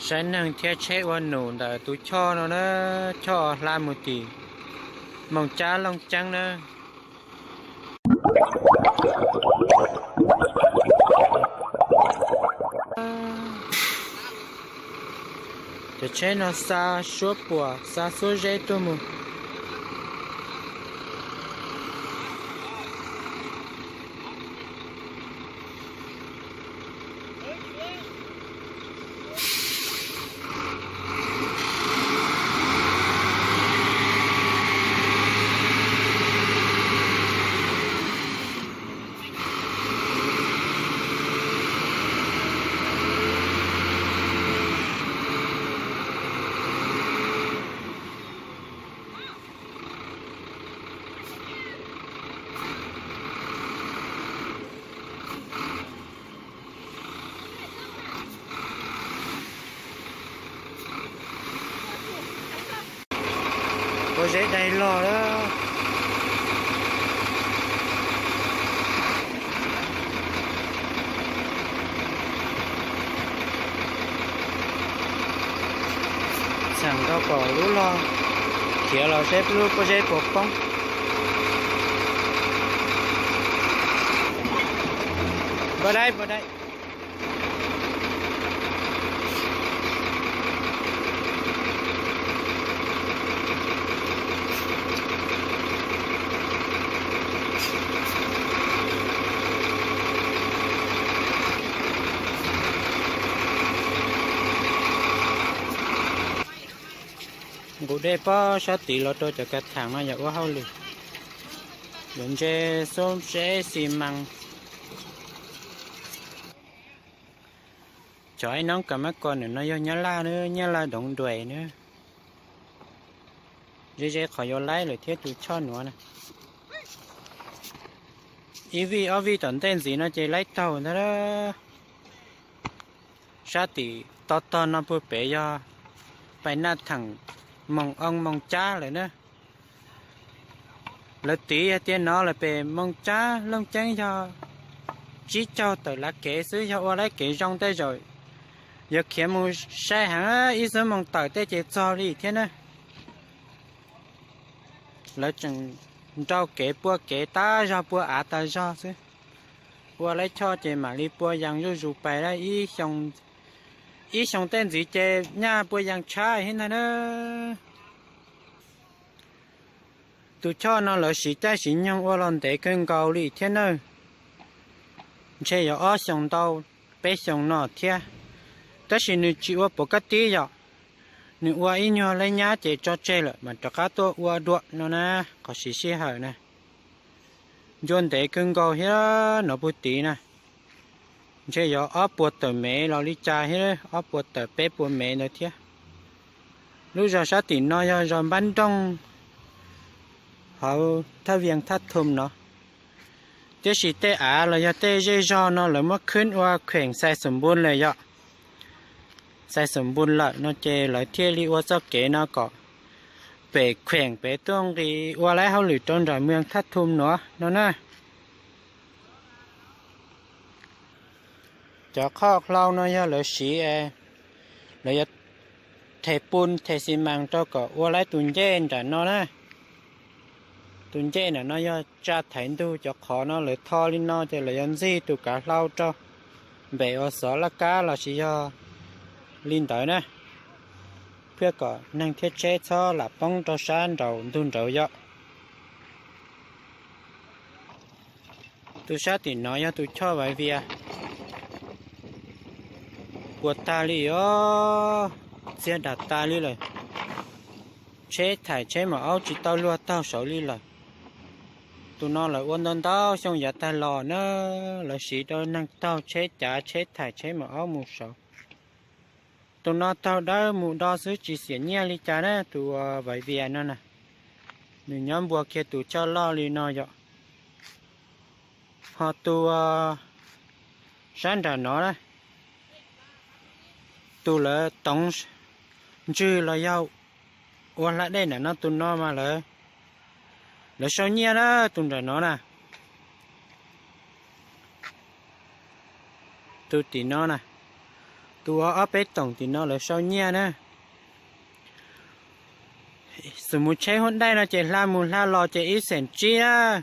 Saib neeg thiab tsheb ua num ntawm tus choj no na, choj hla mus tim Moos Cab Looj Ceeb na. Cov tsheb no xa suab puam xa suab zeb tuaj mus. Pob zeb dai log lawm. Txheem rau kom lub log khiav los seb lub pob zeb puas poob. Npaj dai, npaj dai. Nqus dej pob sab tid los rau cov kav theem no yog ua hauj lwm. Yuav ntse xub zeb xi mas. Cov ib noob kas mab kos nws no yog nyab laj na, nyab laj doov duais na. Ze ze qhov yuav laib lawm thiab tus choj nuav na. Ib vij ob vij tom ntej ntxiv no ces laib taug ntag. Sab tim tog tog no puag pem yog Pais Naj Theem, Moos Oo, Moos Cab lawm na. Lawv tiv hais tias no lawm pem Moos Cab Looj Ceeb yog tsib caug tawm lav kev xwb, yog ua laib kev zoo tej zaum yuav khiav mus sai heev, ib xuab moos tawm tej ces txog li thiab na. Lawv tseem nrau kev pua kev tab zog pua av tas zog xwb. Ua laib choj ces mam li pua yas zuj zus pais lawm. Ib xyoo tej ntxiv ces nyaj pua yas tshab thiab ntag na. Tus choj no lawv siv caij siv nyoog ua los ntev kawg nkaus li thiab na. Ntshe yuav ob xyoos ntau peb xyoos no thiab, tab sis nws tsis ua puav kab tib yom. Nws ua ib nyuag leb nyab ces tso tseg lawm mam rov qab tuaj ua dua no na. Qhov siv sij hawm na, ncua ntev kawg nkaus thiab no puag tid na. Ntshe yuav ob puas tawm mev los li cas thiab, ob puas tawm peb puas mev ntawd thiab. Lub zos sab tim no yog zos Npab Nroog hauv thaj Vias Thaj Thum no, tiam sis tej av los yog tej zej zog no lawv muab khwb ua kheem Xais Xum Npun lawm yom. Xais Xum Npun lawm no ces lawv thiaj li ua txoj kev no kom pem kheem pem tuaj nqis ua laib hauj lwm rau nram Vias Thaj Thum nuav no na. Cov qhoj hlau no yog lawv siv, lawv yuav them pun them xi mas rau kom ua laib tus ncej nram no na. Tus ncej nram no yog tsa thaiv ntug, cov qhov no lawv tho li no ces lawv yuav ntxig tus kav hlau rau npem uas xov laj kab los sis yog li ntawd na, thiaj kom neeg thiab tsheb txhob lam poob rau sab nraud ntug nraud yom. Tus sab tim no yog tus choj Vaiv Vias. Puas tag li os, txiag dam tas li lawm. Tsheb thaim tsheb maum aub tsis tau luag taug saud li lawm. Tus no lawv ua ntau ntau xyoo yav tag los na, lawv siv rau neeg taug tsheb cav tsheb thaim tsheb maum aub mus saud. Tus no taug dawb mus do xwb tsis xiam nyiaj li cas na, tus Vaiv Vias no na. Nws nyob npuab kiag tus choj loj li no yom. Ho tus sab nram no na, tus lawv toov ntswg los yog ua hla dej nram no tus no mas lawv, lawv sau nyiaj na, tus nram no na. Tus tim no na, Tus ua ob peb toom tim no lawv sau nyiaj na. Xum mus tsheb huab daij no ces hla mus hla los ces ib xeem tsib na.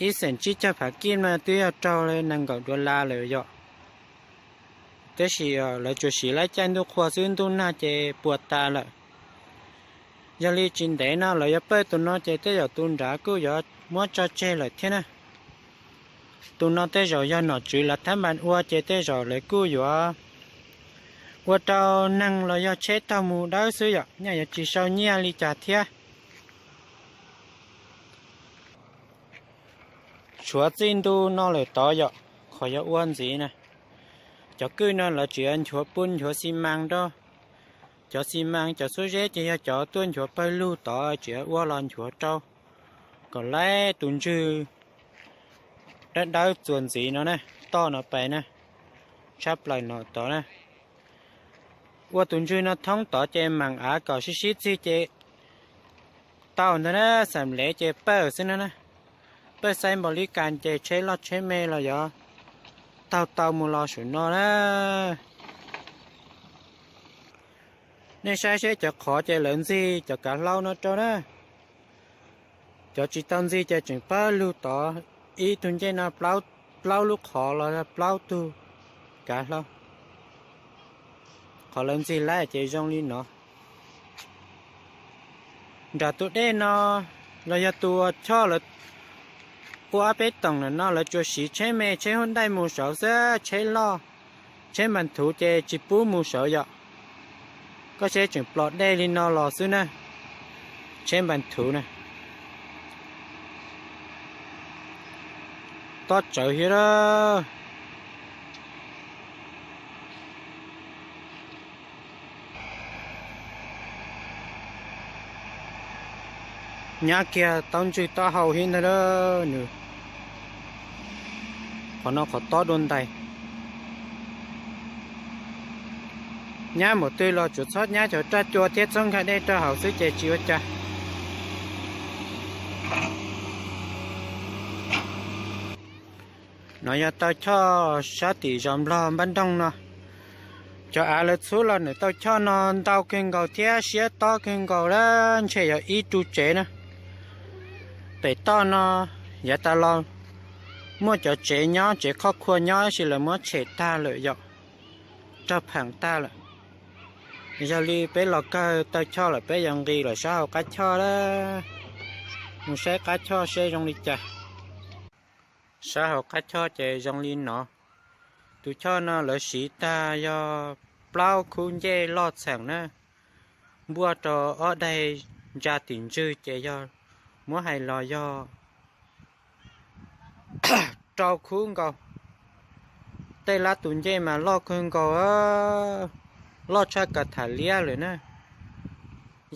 Ib xeem tsib caug phav kij no twb yog raug nees nkaum dollar lawm yom. Tab sis lawv tsuas siv lab caij ntuj qhua xwb, ntuj nag ces puas tas lawm. Yog li tsis ntev no lawv yuav pawj tus no ces tej zaum tus nrad kuj yuav muab tso tseg lawm thiab na. Tus no tej zaum yog nom tswv lav thab npas ua ces tej zaum lawv kuj yuav ua rau neeg los yog tsheb taug mus dawb xwb yom, nyaj yuav tsis sau nyiaj li cas thiab. Tshuav txij ntu no lawm tod yom, qhov yuav ua ntxiv na. Cov kwj no lawv tseem yuav nchuav pun nchuav xi mas rau. Cov xi mas cov xub zeb ces yog cov tuaj nchuav pawg lug tod tseem ua los nchuav rau, kom laib tus ntswg dawb dawb txuas ntxiv no na, toj no pais na, tshab plaws no tod na. Ua tus ntswg no thoob tod ces mam av kom sib sib txig ces tau ntag na, xam lev ces pawj xwb na na. Pawj xaib npaum li kas ces tsheb loj tsheb me los yuav taug tau mus los saum no na. Nej saib seb cov qhov ces lawv ntxig cov kav hlau no rau na. Cov tsis tau ntxig ces tseem pawg lug tod, ib tug ncej no plaub lub qhov los plaub tug kav hlau. Qhov lawv ntxig laib ces zoo li no. Nram tus dej no los yog tus choj lawv ua ob peb toom ntawm no lawv tsuas siv tsheb me tsheb huab daij mus saud xwb, tsheb loj, tsheb npas thuv ces tsis pub mus saud yom. Koj saib tseem plos dej li no los xwb na, tsheb npas thuv na. Tob tsawv thiab lawm. Nyab kiag taub ntswg taub hau thiab ntag nws. Qhov no qhov tob dua ntais. Nyab npaum twg los tsuas txhob nyab cov raj cua thiab txhob nkag dej rau hauv xwb ces tsis ua cas. No yog taw choj sab tim zos Nplog Npab Nroog no. Cov av lawv txhub los nws taw choj no ntau kawg nkaus thiab siab tob kawg nkaus lawm, ntshe yog ib ru tsev na. Pem toj no yav tas los muaj cov tsev nyob, tsev khoj khua nyob tab sis lawv muab tshem tag lawm yom, raug pheem tag lawm. Yog li peb los kawg taw choj lawm peb yuav nqis lawm sab hauv qab choj lawm. Mus saib qab choj seb zoo li cas. Sab hauv qab choj ces zoo li no. Tus choj no lawv siv tag yog plaub khub ncej loj txheem na, npuaj rau ob daig ntsa tim ntswg ces yog muab hais los yog rau khub nkaus. Tej lab tus ncej mas loj kawg nkaus, loj tshaj kav tham liab lawm na.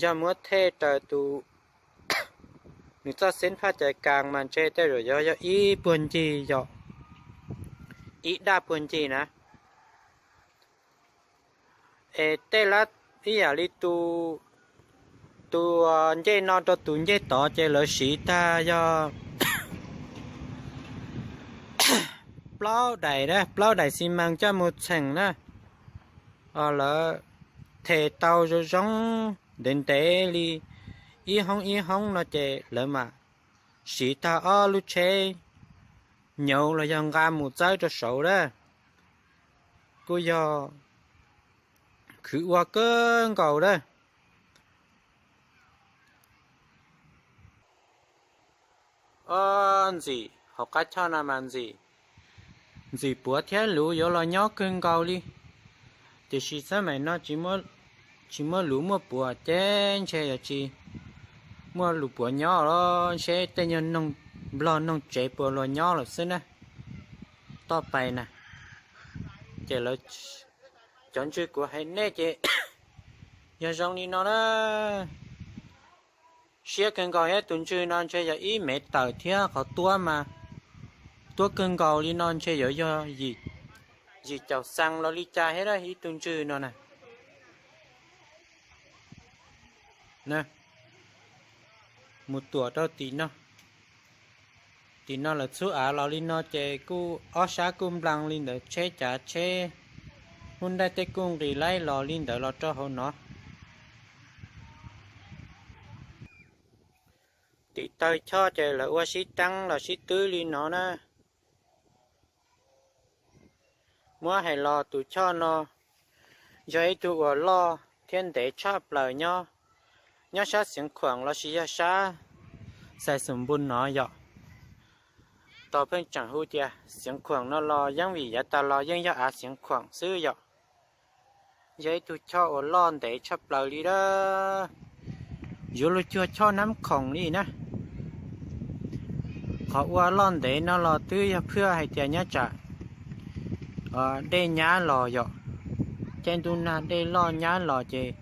Yog muab thej raws tus nws txoj xeeb phaj cais kas mas ntshe tej zaum yog yog ib puag ncig yom, ib daj puag ncig na. Es tej lab ib yam li tus ncej no rau tus ncej tod ces lawv siv tag yog plaub daim, plaub daim xi mas coj mus txheem na. Lawv them tau zoo zoo ntev ntev li ib hoob ib hoob no ces lawv mam siv tag ob lub tsheb nyauv los yog nqa mus txawb rau saud lawm. Kuj yog khwv ua kawg nkaus lawm. Ob ntxim hauv qab choj no mas ntxim, ntxim puav thiab luv yuav los nyob kawg nkaus li. Tiam sis xab maim no tsis muaj luv muaj puav ces ntshe yuav tsis muaj luv puav nyob los ntshe tej nyuag noog nplog noog tsev puas luag nyob lawm xwb na. Toj pais na, ces lawv, cov ntswg kuv hais nej ces yog zoo li no na. Siab kawg nkaus thiab, tus ntswg no ntshe yog ib mev tawm thiab qhov tuab mas tuab kawg nkaus li no ntshe yuav yog yim caum xees los li cas thiab ib tug ntswg no na. Mus tuam rau tim no, tim no lawv txhub av los li no ces kuj ob sab kuj nplees li ntawd, tsheb cav tsheb Hnub nraij tej kuj nqis laib los li ntawd los rau hauv no. Tim tawg choj ces lawv ua sib teeb los sib twb li no na. Muab hais los tus choj no yog ib tug uas loj thiab ntev tshaj plaws nyob, nyob sab Xeev Khuam lossis yog sab Xais Xoom Npun no yom. Tos pheej tseem hu tias Xeev Khuam no los yeej vim yav tas los yeej yog av Xeev Khuam xwb yom. Yog ib tug choj uas loj ntev tshaj plaws li a, yuav luag cuag choj Nab Khoom li na. Qhov ua loj ntev no los twb yog phwj hais tias nyob tsam dej nyab los yom. Caij ntuj nag dej loj nyab los ces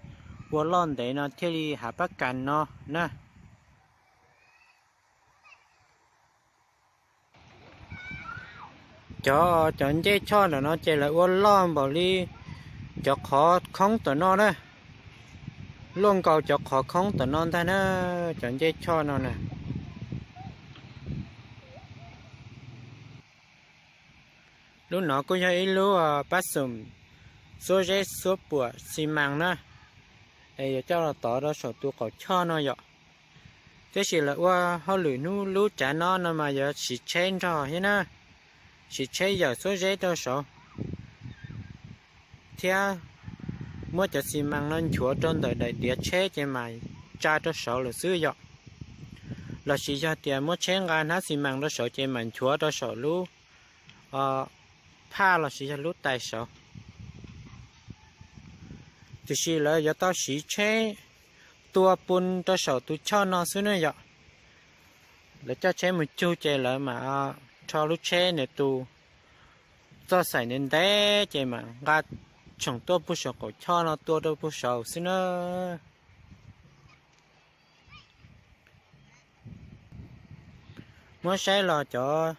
ua loj ntev no thiaj li hav pab kas no na. Cov, cov ncej choj ntawm no ces lawv ua loj npaum li cov qhov khoob tom no na, luaj nkaus cov qhov khoob tom no ntag na, cov ncej choj no na. Lub no kuj yog ib lub pab xoom xuab zeb xuab puam xi mas na, es yuav coj los tov rau saum tus qaum choj no yom. Tiam sis lawv ua hauj lwm hnub lub cav no no mas yuav siv tsheb nrog thiab na, siv tsheb yawm xuab zeb rau saud thiab muab cov xi mas no nchuav rau ntawm daim tiav tsheb ces mas tsa rau saud lawm xwb yom. Lossis yog tias muab tsheb nqa hnab xi mas rau saud ces mas nchuav rau saum lub phaj lossis yog lub tais saud. Tiam sis lawv yuav tau siv tsheb tua pw rau saum tus choj no xwb na yom. Lawv coj tsheb mus cug ces lawv mam rho lub tsheb nws tus txoj xaim ntev ntev ces mam nqa tshoom tuaj puag saum qaum choj no tua rau puag saud xwb na. Muab saib los cov,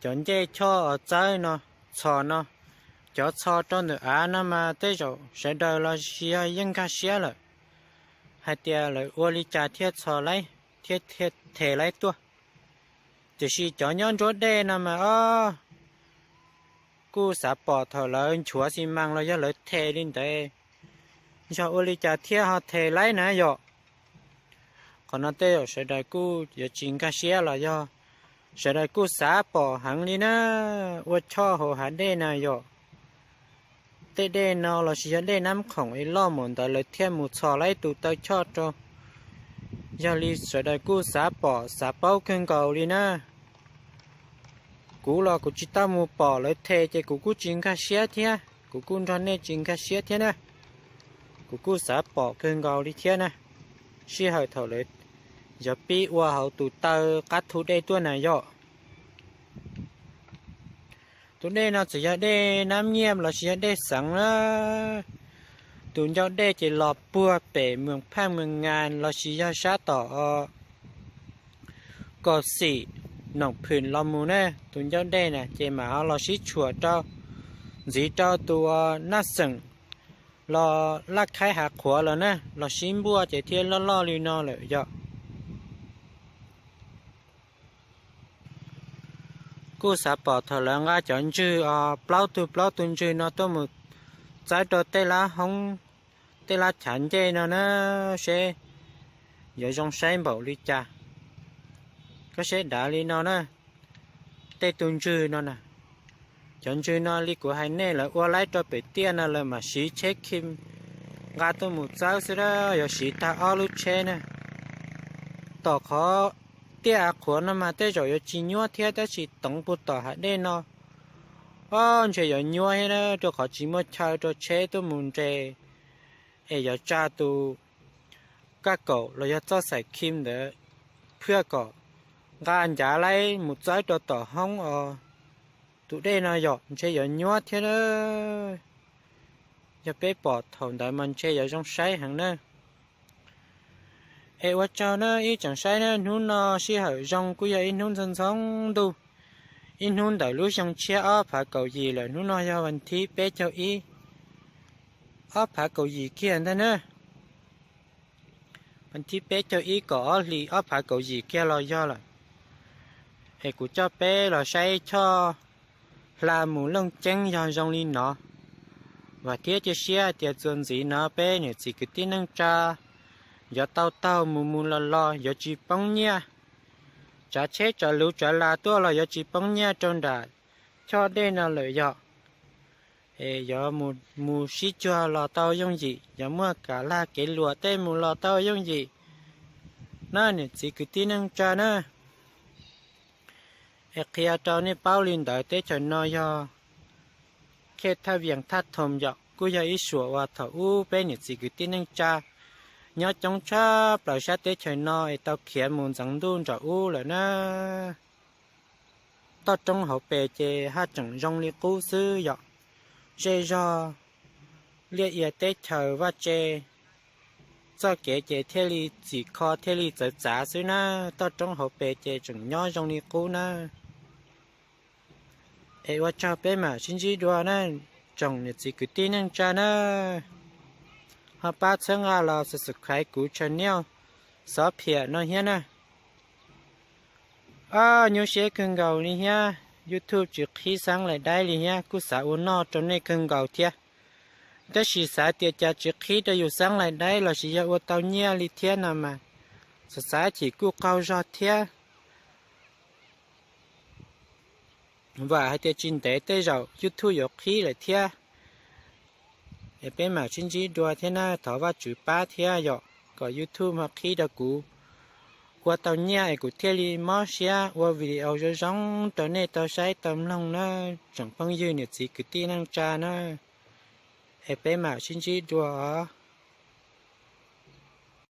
cov ncej choj txawb no, txhos no, cov txhos rau ntawm av no mas tej zaum sawv daws los sis yog yeej nkag siab lawm hais tias lawv ua li cas thiaj txhos laib, thiaj them laib tuaj. Tiam sis cov nyob nruab dej no mas o, kuj xav pom thaum lawv nchuav xi mas los yog lawv them li ntawd, yog ua li cas thiaj ho them laib na yom. Qhov no tej zaum sawv daws kuj yuav tsis nkag siab los yog sawv daws kuj xav pom heev li na. Ua choj hauv hav dej na yom. Tej dej no lossis yog dej Nab Khoom es loj mus ntawd lawv thiaj mus txhos laib tus taw choj rau. Yog li sawv daws kuj xav pom xav paub kawg nkaus li na. Kuv los kuv tsis tau mus pom lawv them ces kuv kuj tsis nkag siab thiab, kuv kuj nrog nej tsis nkag siab thiab na. Kuv kuj xav pom kawg nkaus li thiab na. Sij hawm thaum lawv yog pib ua hauv tus taw qab thu dej tuaj na yom. Tus dej no txawm yog dej Nab Nyiaj lossis yog dej Xeev na. Tus ncauj dej ces los puag pem Moos Phaj Moos Ngas lossis yog sab tom Kaus Xim Noom Phwm los mus na. Tus ncauj dej na ces mam ho los sib tshuam rau ntxiv rau tus Naj Xeem los Laj Khaib Hav Qhuav lawm na, los sib npuaj ces thiaj loj loj li no lawm yom. Kuj xav pom thaum lawv nqa cov ntswg os, plaub tug plaub tug ntswg no tuaj mus txawb rau tej lab hoob, tej lab chav ncej no na, seb yuav zoo saib npaum li cas. Koj saib dav li no na, tej tug ntswg no na, cov ntswg no li kuv hais nej lawv ua laib rau pem tiaj no lawv mam siv tsheb khi nqa tuaj mus txawb xwb a, yuav siv tag ob lub tsheb na. Tom qhov tiaj av qhuav no mas tej zaum yuav tsis nyuab thiab tab sis toov puag tom hav dej no, o, ntshe yuav nyuab thiab na, rau qhov tsis muaj chaw rau tsheb tuaj mus nres, es yuav tsa tus kaj kaum los yog txoj xaim khi ntawd phwj kom nqa ncav laib mus txawb rau tom hoob os. Tus dej no yom ntshe yuav nyuab thiab na. Yog peb pom thaum ntawd mas ntshe yuav zoo saib heev na. Es ua tsaug na ib tsoom saib na, hnub no sij hawm zoo kuj yog ib hnub ntxhoo ntxhoo ntuj, ib hnub ntawm lub xyoo tshiab ob phav kaum yim lawm, hnub no yog vas thib peb caug ib, ob phav kaum yim kiag ntag na. Vas thib peb caug ib kaum ob hlis ob phav kaum yim kiag los yog lawm. Es kuv coj peb los saib choj hla mus Looj Ceeb yog zoo li no. Vam thiab cia siab tias txuas ntxiv no peb niam txiv kwv tij neej tsa yuav tau taug mus mus los los yuav tsis poob nyiaj, tsav tsheb tsav luv tsav las tuaj los yuav tsis poob nyiaj rau nram choj dej no lawm yog. Es yuav mus sib cuag los tau yooj yim, yuav muaj kam lag kev luam tej mus los tau yooj yim na niam txiv kwv tij neej tsa na. Es qhia rau nej paub li ntawd, teb chaws no yog khej thaj vias thaj thoom yom, kuj yog ib suam uas thaum ub peb niam txiv kwv tij neej tsa nyob coob tshaj plaws sab teb chaws no es tau khiav mus ntxeev ntuj nram ub lawm na. Toj roob hauv pes ces haj tseem zoo li qub xwb yom. Zej zog liaj ia teb chaws vaj tse, txoj kev ces thiaj li txim kho thiaj li txawv txav xwb na. Toj roob hauv pes ces tseem nyob zoo li qub na. Es ua tsaug, peb mam sib ntsib dua na tsoom niam txiv kwv tij neej tsa na. Ho pab txhawb nqa los subscribe kuv channel Xov Phiam no thiab na. Ob nyuaj siab kawg nkaus li thiab, YouTube tsis qhib xeeb lais daib li thiab, kuj xav ua noj rau nej kawg nkaus thiab. Tab sis xav tias cas tsis qhib rau yus xeeb lais daib lossis yog ua tau nyiaj li thiab no mas, xav xav chim kuj qaug zog thiab. Vam hais tias tsis ntev tej zaum YouTube yuav qhib lawm thiab. Es peb mam sib ntsib dua thiab na, thov Vajtswv pab thiab yom, kom YouTube ho qhib rau kuv ua tau nyiaj es kuv thiaj li mob siab ua video zoo zoo rau nej tau saib tau mloog na, tsoom phooj ywg niam txiv kwv tij neej tsa na. Es peb mam sib ntsib dua os.